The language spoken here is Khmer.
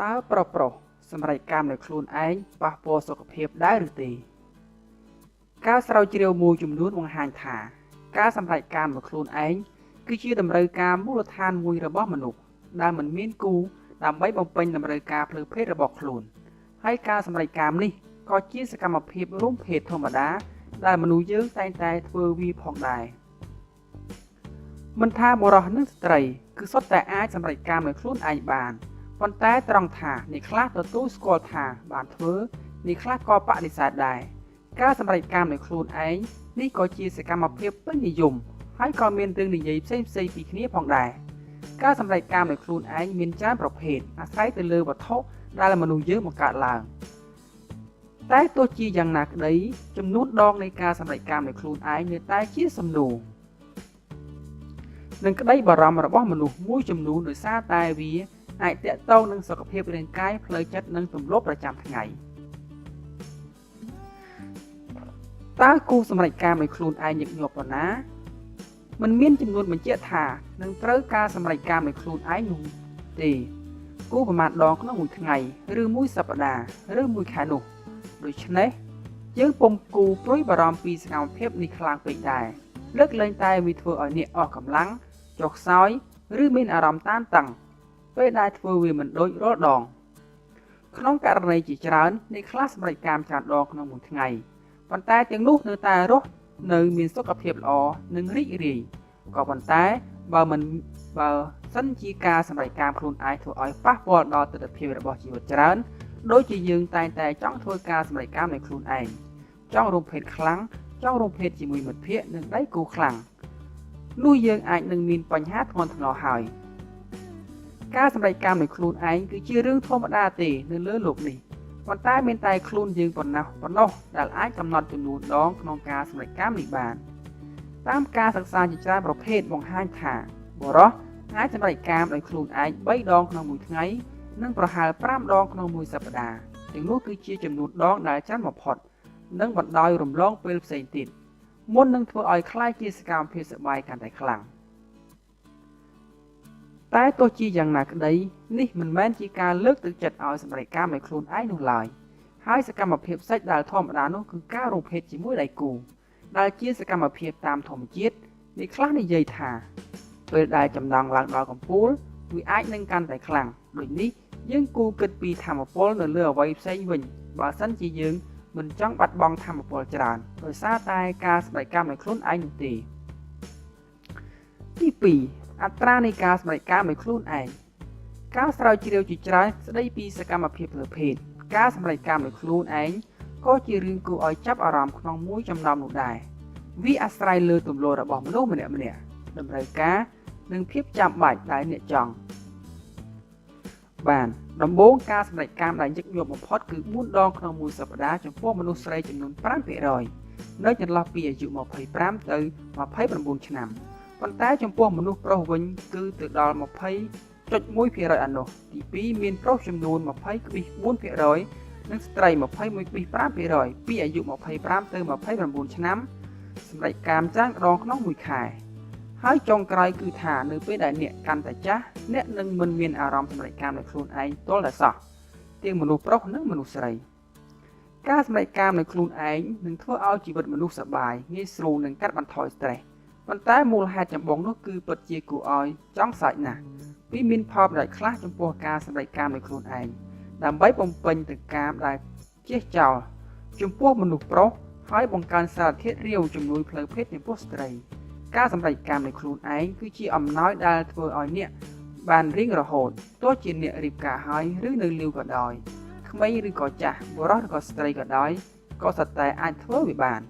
តើប្រុសប្រុសសម្រេចកាមដោយខ្លួនឯងប៉ះពាល់សុខភាពដែរឬទេការស្រាវជ្រាវមួយចំនួនបង្ហាញថាការសម្រេចកាមដោយខ្លួនឯងគឺជាតម្រូវការមូលដ្ឋានមួយរបស់មនុស្សដែលមិនមានគូដើម្បីបំពេញតម្រូវការផ្លូវភេទរបស់ខ្លួនហើយការសម្រេចកាមនេះក៏ជាសកម្មភាពរួមភេទធម្មតាដែលមនុស្សយើងតែងតែធ្វើវាផងដែរមិនថាបុរសនិងស្ត្រីគឺសុទ្ធតែអាចសម្រេចកាមដោយខ្លួនឯងបានប៉ុន្តែត្រង់ថាអ្នកខ្លះទទួលស្គាល់ថាបានធ្វើអ្នកខ្លះក៏បដិសេធដែរការសម្រេចកាមដោយខ្លួនឯងនេះក៏ជាសកម្មភាពពេញនិយមហើយក៏មានរឿងនិយាយផ្សេងៗពីគ្នាផងដែរការសម្រេចកាមដោយខ្លួនឯងមានច្រើនប្រភេទអាស្រ័យទៅលើវត្ថុដែលមនុស្សយើងបង្កើតឡើងតែទោះជាយ៉ាងណាក្តីចំនួនដងនៃការសម្រេចកាមដោយខ្លួនឯងនៅតែជាសំណួរនិងក្តីបារម្ភរបស់មនុស្សមួយចំនួនដោយសារតែវាអាចទាក់ទងនឹងសុខភាពរាងកាយផ្លូវចិត្តនិងទម្លាប់ប្រចាំថ្ងៃតើគូសម្រេចកាមដោយខ្លួនឯងញឹកញាប់ប៉ុណ្ណាមិនមានចំនួនបញ្ជាក់ថានឹងត្រូវការសម្រេចកាមដោយខ្លួនឯងនោះទេគូប្រមាណដងក្នុងមួយថ្ងៃឬមួយសប្តាហ៍ឬមួយខែនោះដូច្នេះយើងពុំគូព្រួយបារម្ភពីសកម្មភាពនេះខ្លាំងពេកដែរលើកលែងតែវាធ្វើឲ្យអ្នកអស់កម្លាំងចុះខ្សោយឬមានអារម្មណ៍តានតឹងពេលដែលធ្វើវាមិនដូចរាល់ដងក្នុងករណីជាច្រើនអ្នកខ្លះសម្រេចកាមច្រើនដងក្នុងមួយថ្ងៃប៉ុន្តែទាំងនោះនៅតែរស់នៅមានសុខភាពល្អនិងរីករាយក៏ប៉ុន្តែបើសិនជាការសម្រេចកាមខ្លួនឯងធ្វើឲ្យប៉ះពាល់ដល់ទិដ្ឋភាពរបស់ជីវិតច្រើនដូចជាយើងតែងតែចង់ធ្វើការសម្រេចកាមដោយខ្លួនឯងចង់រួមភេទខ្លាំងចង់រួមភេទជាមួយមិត្តភ័ក្តិនិងដៃគូខ្លាំងនោះយើងអាចនឹងមានបញ្ហាធ្ងន់ធ្ងរហើយការសម្រេចកាមដោយខ្លួនឯងគឺជារឿងធម្មតាទេនៅលើលោកនេះប៉ុន្តែមានតែខ្លួនយើងប៉ុណ្ណោះដែលអាចកំណត់ចំនួនដងក្នុងការសម្រេចកាមនេះបានតាមការសិក្សាជាច្រើនប្រភេទបង្ហាញថាបុរសអាចសម្រេចកាមដោយខ្លួនឯង3ដងក្នុងមួយថ្ងៃនិងប្រហែល5ដងក្នុងមួយសប្តាហ៍ទាំងនោះគឺជាចំនួនដងដែលច្រើនបំផុតនិងបណ្ដោយរំលងពេលផ្សេងទៀតមុននឹងធ្វើឲ្យក្លាយជាសកម្មភាពសប្បាយកាន់តែខ្លាំងតែទោះជាយ៉ាងណាក្តីនេះមិនមែនជាការលើកទឹកចិត្តឲ្យសម្រេចកាមដោយខ្លួនឯងនោះឡើយហើយសកម្មភាពសាច់ដែលធម្មតានោះគឺការរួមភេទជាមួយដៃគូដែលជាសកម្មភាពតាមធម្មជាតិអ្នកខ្លះនិយាយថាពេលដែលចំណងឡើងដល់កំពូលវាអាចនឹងកាន់តែខ្លាំងដូចនេះយើងគួរគិតពីធម៌ពលនៅលើអ្វីផ្សេងវិញបើសិនជាយើងមិនចង់បាត់បង់ធម៌ពលច្រើនដោយសារតែការសម្រេចកាមដោយខ្លួនឯងនោះទេទី2អត្រានៃការសម្រេចកាមដោយខ្លួនឯងការស្រាវជ្រាវជាច្រើនស្ដីពីសកម្មភាពផ្លូវភេទការសម្រេចកាមដោយខ្លួនឯងក៏ជារឿងគួរឲ្យចាប់អារម្មណ៍ក្នុងមួយចំណោមនោះដែរវាអាស្រ័យលើទម្លាប់របស់មនុស្សម្នាក់ៗតម្រូវការនិងភាពចាំបាច់ដែលអ្នកចង់បានដំបូងការសម្រេចកាមដែលញឹកញាប់បំផុតគឺ4ដងក្នុងមួយសប្តាហ៍ចំពោះមនុស្សស្រីចំនួន 5% នៅចន្លោះពីអាយុ25ទៅ29ឆ្នាំប៉ុន្តែចំពោះមនុស្សប្រុសវិញគឺទៅដល់ 20.1% ឯណោះទី2មានប្រុសចំនួន 20.4% និងស្ត្រី 21.5% ពីអាយុ25ទៅ29ឆ្នាំសម្រេចកាមច្រើនដងក្នុងមួយខែហើយចុងក្រោយគឺថានៅពេលដែលអ្នកកាន់តែចាស់អ្នកនឹងមិនមានអារម្មណ៍សម្រេចកាមដោយខ្លួនឯងទាល់តែសោះទាំងមនុស្សប្រុសនិងមនុស្សស្រីការសម្រេចកាមដោយខ្លួនឯងនឹងធ្វើឲ្យជីវិតមនុស្សសប្បាយងាយស្រួលនិងកាត់បន្ថយ stress ប៉ុន្តែមូលហេតុចម្បងនោះគឺពិតជាគួរឲ្យចង់សើចណាស់វាមានផលប្រយោជន៍ខ្លះចំពោះការសម្រេចកាមដោយខ្លួនឯងដើម្បីបំពេញទៅកាមដែលជះចោលចំពោះមនុស្សប្រុសហើយបង្កើនសារធាតុរាវជំនួយផ្លូវភេទចំពោះស្ត្រីការសម្រេចកាមដោយខ្លួនឯងគឺជាអំណោយដែលធ្វើឲ្យអ្នកបានរៀងរហូតទោះជាអ្នករៀបការហើយឬនៅលីវក៏ដោយក្មេងឬក៏ចាស់បុរសឬក៏ស្ត្រីក៏ដោយក៏សុទ្ធតែអាចធ្វើវាបាន